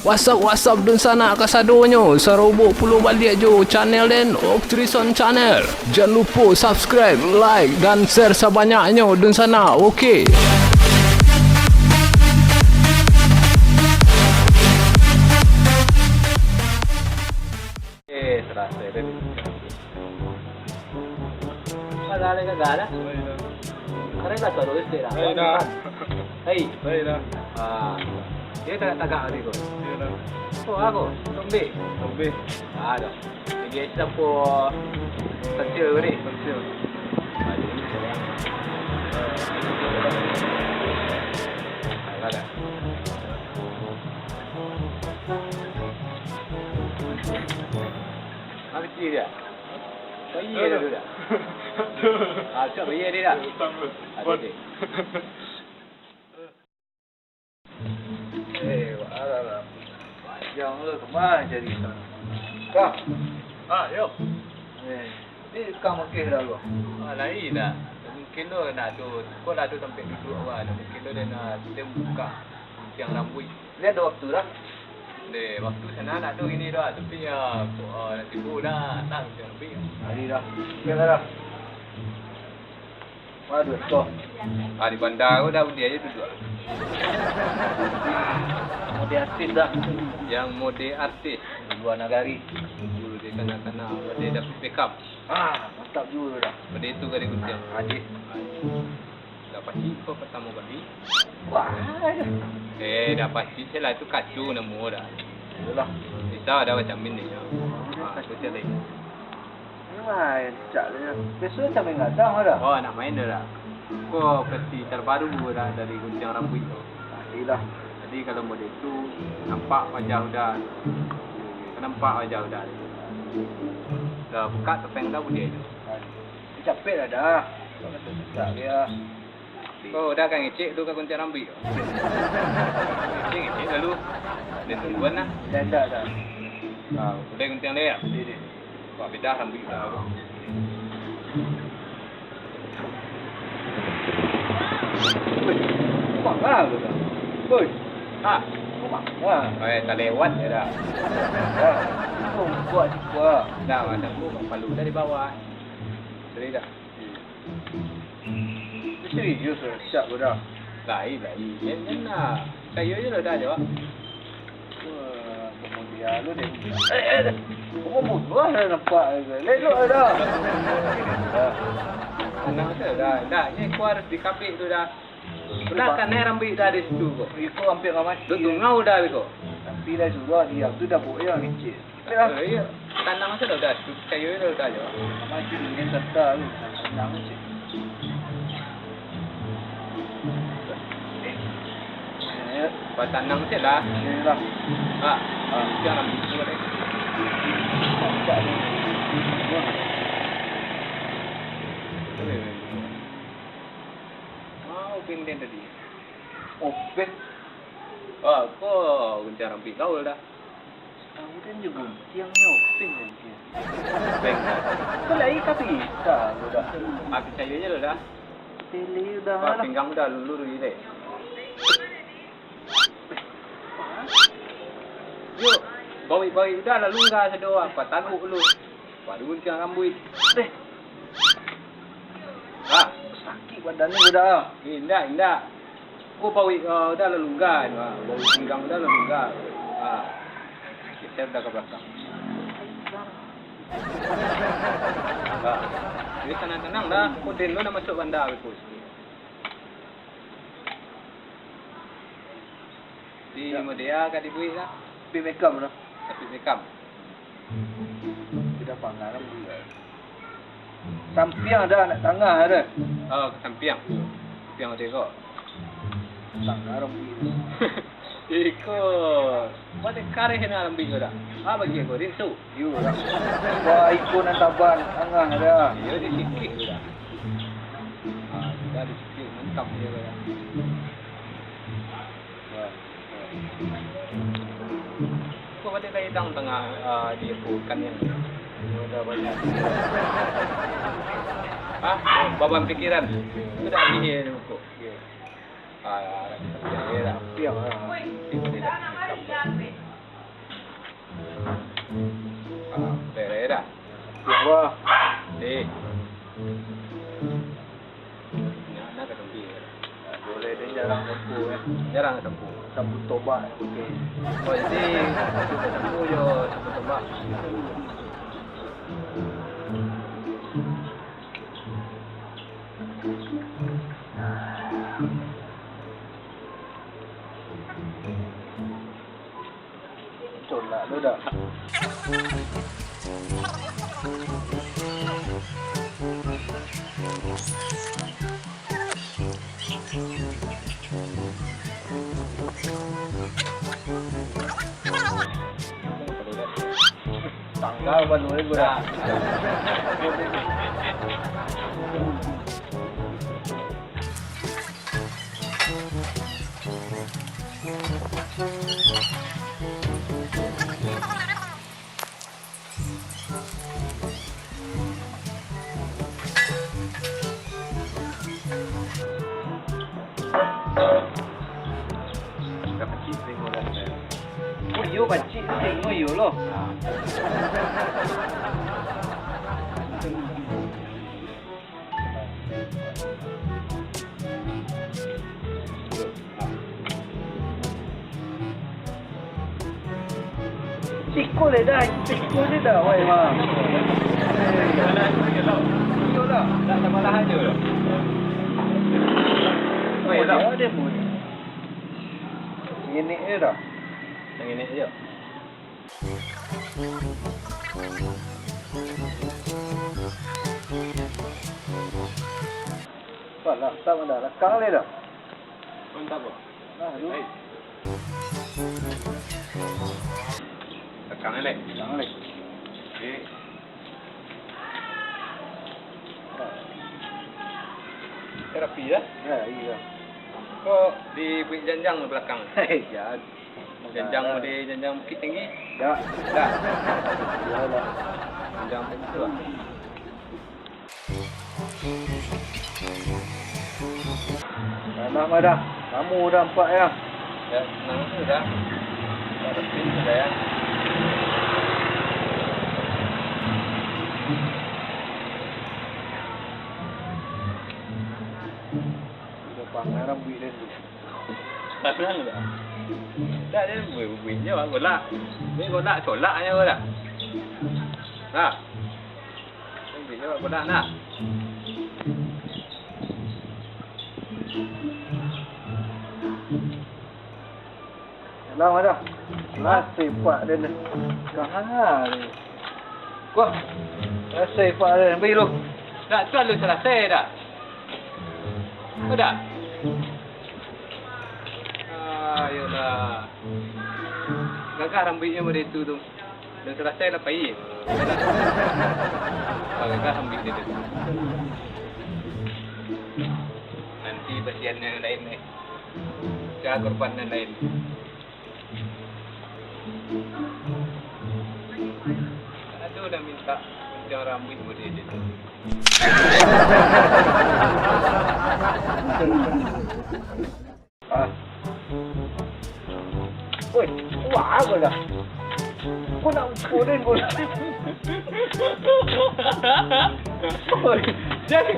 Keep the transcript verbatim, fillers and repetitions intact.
What's up, what's up, dunsanak kasadonyo, sarobok pulo baliak jo channel den, Oktrison Channel. Jan lupo subscribe, like, dan share sabanyaknyo, dunsanak, oke. Eh, terasa, eh. Alah, alah, gagal lah. Baik dah. Sekarang dah suara listrik dah. Baik dah. Hei. Baik dah. Ah, dia tagak-tagak tadi kot. Iya dah. Oh, aku. Tombik. Tombik. Ah, dah. Jadi, siapa? Kecil tadi. Kecil. Ah, jadi. Alah dah. Mati dia. Bayia dia tu dah. Ah, cak bayia dia dah. Utang tu. Ada dia. Eh, alah lah. Panjang tu, kemana cari sana? Kah? Ah, yo. Eh, ni kah mukih dah lu? Ah, lain dah. Mungkin tu nak tu, kau lah tu sampai duduk awal. Mungkin tu dia nak, dia buka gunting rambuik. Ni ada waktu dah. Deh, waktu sana nak tu gini dah, tapi ya, kok, ah, nak tiba dah, tak macam lebih. Hari dah. Okey dah. Waduh, kau. Ah, di bandar tu dah, dia aja duduk. Mode artis dah. Yang mode artis. Di luar nagari. Dulu dia kanak-kanak, dia dah pick up. Ah, mantap juga dah. Pada itu kali gunting. Adih. Dah pasti kau pertama kali. Wah, dah. Eh, dah pasti saya lah tu kacu namo dah. Yalah. Kita ada macam ni. Ha, tu cari. Memang cak dia. Besok macam main gadang dah. Oh, nak main dah. Kau versi terbaru dah dari gunting rambuik tu. Pastilah. Jadi kalau model tu nampak wajah udah. Nampak wajah udah. Dah buka topeng dah bunyi tu. Capek lah dah. Kau kata sesak dia. Kau udah kan ngecek tu ka gunting rambuik? Ngecek, ngecek lalu. Dia tungguan lah. Dah, dah, dah. Ah, udah gunting dia ya? Dia, dia. Wah, beda rambuik dah. Woi, kau marah ke dah? Woi. Ah. Kau marah? Eh, tak lewat je dah. Dah. Kau buat juga. Dah, macam tu, palu dari bawah. Dari dah. Serius lah, siap ko dah. Lain, lain. Jan, jan lah. Picayo je lah dah, jawab. Wah, kemudian lu deh. Eh, eh, eh. Kau bunuh lah nampak. Lelok lah dah. Tenang je dah. Dah, ni kau harus dikapik tu dah. Belah kan eh rambuik dah di situ ko. Iko hampir ka mati. Tu tungau dah ko. Tapi lah suruh diam tu dah buat yang kecil. Eh, iyo. Tanang sajo dah, picayo sajo dah, yo. Maju dengan serta tu, tanang sajo. Eh. Batanang sajo lah. Iyo lah. Ha. Ha. Jangan ambil tu, deh. Nampak ni. Wah. Mau pindah tadi. Openg. Ah, ko gunting rambuik kau dah. Tahu kan je gunting nyo openg kan dia. Openg. Ko lai ka bisa ko dah. Ah, picayo je lo dah. Tele dah. Wah, lah. Pinggang dah lulur je deh. Yo, bawik-bawik dah lah lungga sado, apa taguk lu. Baru gunting rambuik. Deh. Ah, sakik badan ni budak ah. Indak, indak. Ko bawik, ah, dah lah lungga tu, ah. Bawik pinggang dah lah lungga. Ah. Geser dah ka balakang. Ah. Jadi tanang-tanang dah. Ko den lo nak masuak bandar ko. Di modea ka dibuek lah. Tapi makeup lah. Tapi makeup. Sudah panggang lah buek. Sampiang ada, nak tangah ada. Oh, sampiang. Sampiang ada kok. Tangah rambut. Iko. Mana kareh nak ambil kau dah? Ah, bagi aku, rinsu. Yo lah. Wah, iko nan taban, tangah ada. Yo, di sikit tu dah. Ah, sudah di sikit, mantap dia tu dah. Wah. Kau pada dah hidang tangah, ah, di ikan yang. Yo, dah banyak. Ah, baban pikiran. Sudah habis dia ni buku. Ah, dia dah. Dia dah. Dia dah. Wah. Eh. Nak, nak ka sampai. Boleh, dia jarang sampo, eh. Jarang sampo. Sampo tobat, oke. Oh, jadi, sampo jo sampo tobat. Colak lo dah. Tanggal baru ni gua dah. Oh iyo, pacik tu tengok iyo lo. Siko le dah, siko le dah, wai, ma. Iyo lah. Tak tambah lah aja lah. Wai, tak. Ada pun. Ini je dah. Yang ini aja. Wah, lah, tak ada. Lakang le dah. Mantap, Bang. Nah, tu. Baik. Lakang le. Lakang le. Okey. Eh, rapi dah. Ya, iya. Kok dibuat janjang balakang? Hei, jan. Janjang mode janjang Bukittinggi? Dak. Dak. Iyolah. Janjang macam tu lah. Tanah mah dah. Lamo dah nampak ya. Ya, senang tu dah. Dah resmi sudah ya. Udah pangaram buih dan tu. Tanang dah. Tak ada buih-buih je, Bang, golak. Ni golak, colak je, golak. Ha. Buih je, Bang, golak, nah. Dalam ada. Lah, sepak dia ni. Kaha ni. Wah, selesai pak dah. Ambil dulu. Dah, tu alun selesai dah. Udah. Ayolah. Gagah rambuiknyo model itu tu. Dah selesai lah pai. Udah. Ah, gagah rambuik dia tu. Nanti basian nan lain eh. Cari korban nan lain. Ado nan mintak guntiang rambuik model dia tu. Ah. Oi, wah, apo lah? Kau nak ukur den, kau nak. Oi, jadi.